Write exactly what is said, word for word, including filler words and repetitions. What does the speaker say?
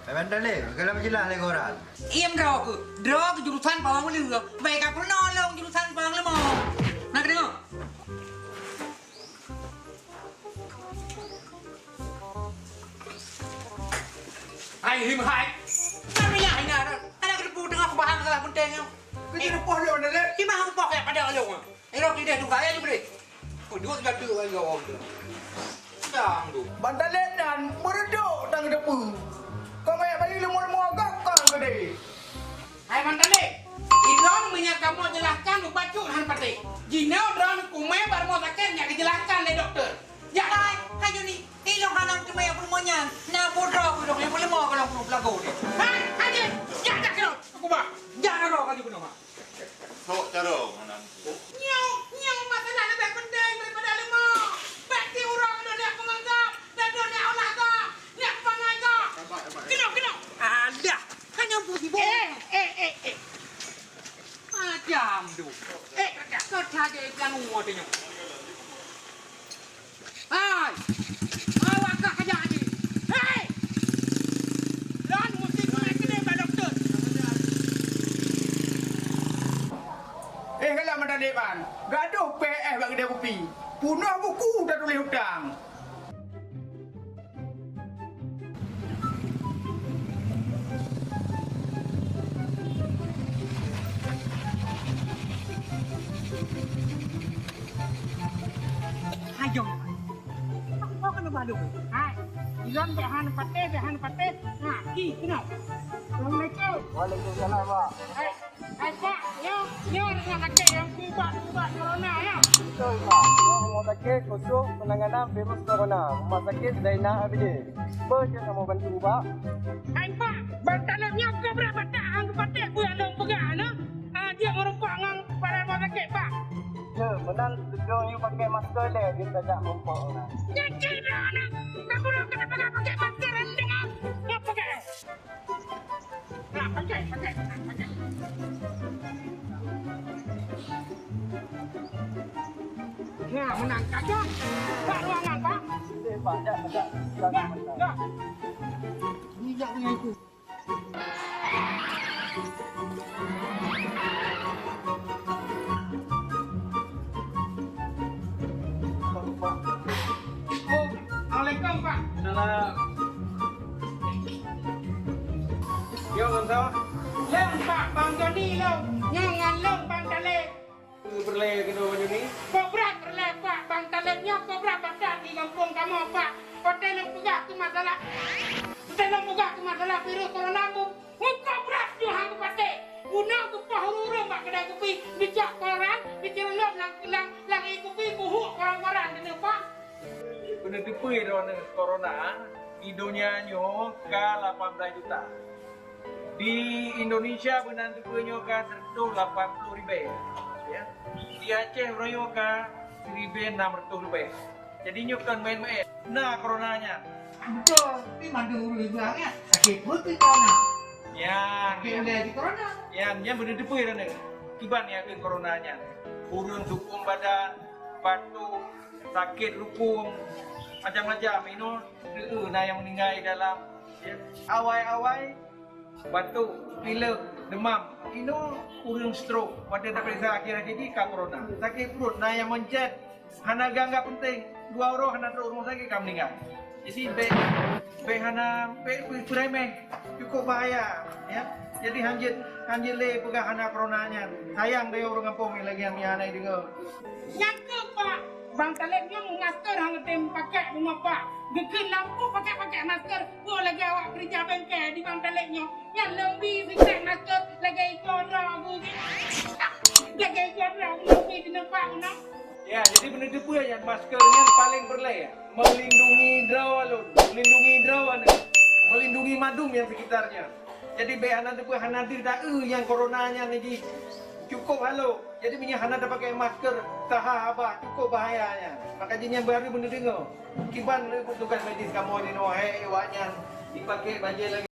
Hai Bang Taleb, keulam jeulaih lé goran. Iem droe keuh. Droe keuh jurusan pawang uleue. Baik ka peurunoe lôn jurusan pawang leumô. Na keudeungoe? Hai him hai. Nyan meunyo hai na, hana keuteupeu teungoh peubahang masalah peunteng nyoe. Keu jeuet poh lôn, Taleb. Di mana poh kaya pada lôn? Elok ideh tu gaya tu boleh. Kau duduk satu lagi orang tu. Dang tu. Bang Taleb nyan meureudok dan geuteupeue. Kau meuyak bayi leumo-leumo agak kang geude. Hai Bang Taleb, idong meunyo kamoe jeulahkan ubat cut han patéh. Jinoe droeneuh kumé bak rumoh sakét nyak geujeulahkan lé dokto. Jak hai, hai Joni, ilong hana meuteumé peurumoh nyan. Na putroe kudong nyang peuleumah golom peurumoh pelago nyoe. Hai, hai Joni, jak, jak keunoe. Aku bah, jak keunoe, kaju keunoe. Sok cara meunan. Nyoe, nyoe masalah leubeh penting daripada leumah. Bak ti urang dok neuk peunganggap, dan dok neuk olah ka, neuk peunganggap. Keunoe, keunoe. Alah, kan nyang pun sibuk. Eh, eh, eh, eh. Macam tu. Eh, kau saja yang uwa tu nyoe. Hai! Awak kah kajak jih! Hei! Lôn musti keuneuk keudeh bak dokto. Eh, galak meunan Leban. Gadoh P S bak keudè kupi. Peunoh buku tatuléh utang. Hai Jong. Apa kena balu? Hai. Ilôn bèk han patéh, bèk han patéh. Nah, ki kena. Assalamualaikum. Waalaikumsalam, Pak. Hai. Hai, Pak, nyoe, nyoe rumoh sakét nyang keu ubat, ubat corona, ya? Betul, Pak. Nyoe rumoh sakét khusus penanganan virus corona. Rumah sakit Zainal Abidin. Peue jeuet kamoe bantu, Pak? Hai, Pak, Bang Taleb nyoe keu brat batat han geupatéh peue nyang lôn peugah nyoe. Ah, jeuet meurumpok ngon kepala rumah sakét, Pak. Ya, meunan sidroe yue pakai masker lé, jeuet tajak meurumpok ngon. Nyan cit droeneuh. Kamoe ka tapeugah pakai masker, han deungoe. Nyoe pakai. Nah, pakai, pakai, pakai. Nah, meunan ka, Cok. Bak ruangan, Pak. Sip, Pak. Jak, jak. Dah, dah. Ni jak dengan aku. Assalamualaikum, Pak. Salam. Yo, ngon soe? Lôn, Pak, Bang Joni lôn. Nyoe ngon lôn, Bang Taleb. Peureulèe keunoe, Bang Joni? Kobra peureulèe, Pak. Bang Taleb nyoe kobra batat di gampông kamoe, Pak. Watèe lôn peugah keu masalah, watèe lôn peugah keu masalah virus corona, bu-, Muka brat nyoe han geupatéh. Bunoe geupoh ureueng-ureueng bak keudè kupi, geucok koran, geuceureulob lam, lam, lam ié kupi, geuhuk koran-koran keuneuk, Pak. Beuneuteupeu droeneuh corona di donya nyoe ka lapan belas juta. Di Indonesia beuneuteupeu nyoe ka seratus lapan puluh ribèe. Ya. Di Aceh uroe nyoe ka siribèe enam ratus ribèe. Jadi nyoe kon maén-maén. Na corona nyan. Beutôi, tapi mandum ureueng iba nyan sakét peue keu corona. Ya, sakét ya. Ulèe di corona. Ya, nyan beuneuteupeu droeneuh. Kiban nyang keu corona nyan. Ureueng sukông badan, batuk, sakét rukung, macam-macam. Inoe, na nyang meuninggai dalam. Ya. Awai-awai, batuk, pilek, demam. Inoe ureueng stroke. Watèe tapeuriksa akhé-akhé jih ka corona. Sakét pruet, na nyang meuncèt, hana geuanggap penting. Dua uroe hana trok rumoh sakét ka meuninggai. Jadi bèk, bèk hana, bèk peuremeh. Cukup bahaya, ya. Jadi hanjeuet, hanjeuet lé peugah hana corona nyan. Sayang deh ureueng gampông nyang lagèe nyan hana jideungoe. Nyan keuh, Pak. Bang Taleb nyoe masker han geutem pakèk rumoh, Pak. Geukheun lampu pakèk-pakèk masker. Boh lagèe awak keureuja bengke di Bang Taleb nyoe. Nyan lôn bi sikrek masker lagèe iko droe bu. Lagèe iko droe bu lôn bi di neuk Pak nyoe. Ya, jadi beuneuteupeu nyan masker nyan paleng peureulèe. Meulindungi droe lôn, meulindungi droe aneuk, meulindungi mandum nyang sekitar nyan. Jadi bèk hana teupeu hana deuh taeu nyang corona nyan jih. Cukup halo. Jadi meunyoe hana tapakèk masker, taha haba, cukup bahaya nyan. Maka jih nyan baru beuneudeungoe. Kiban lé petugas medis kamoe di noe, hai awak nyan, jipakèk bajèe lagèe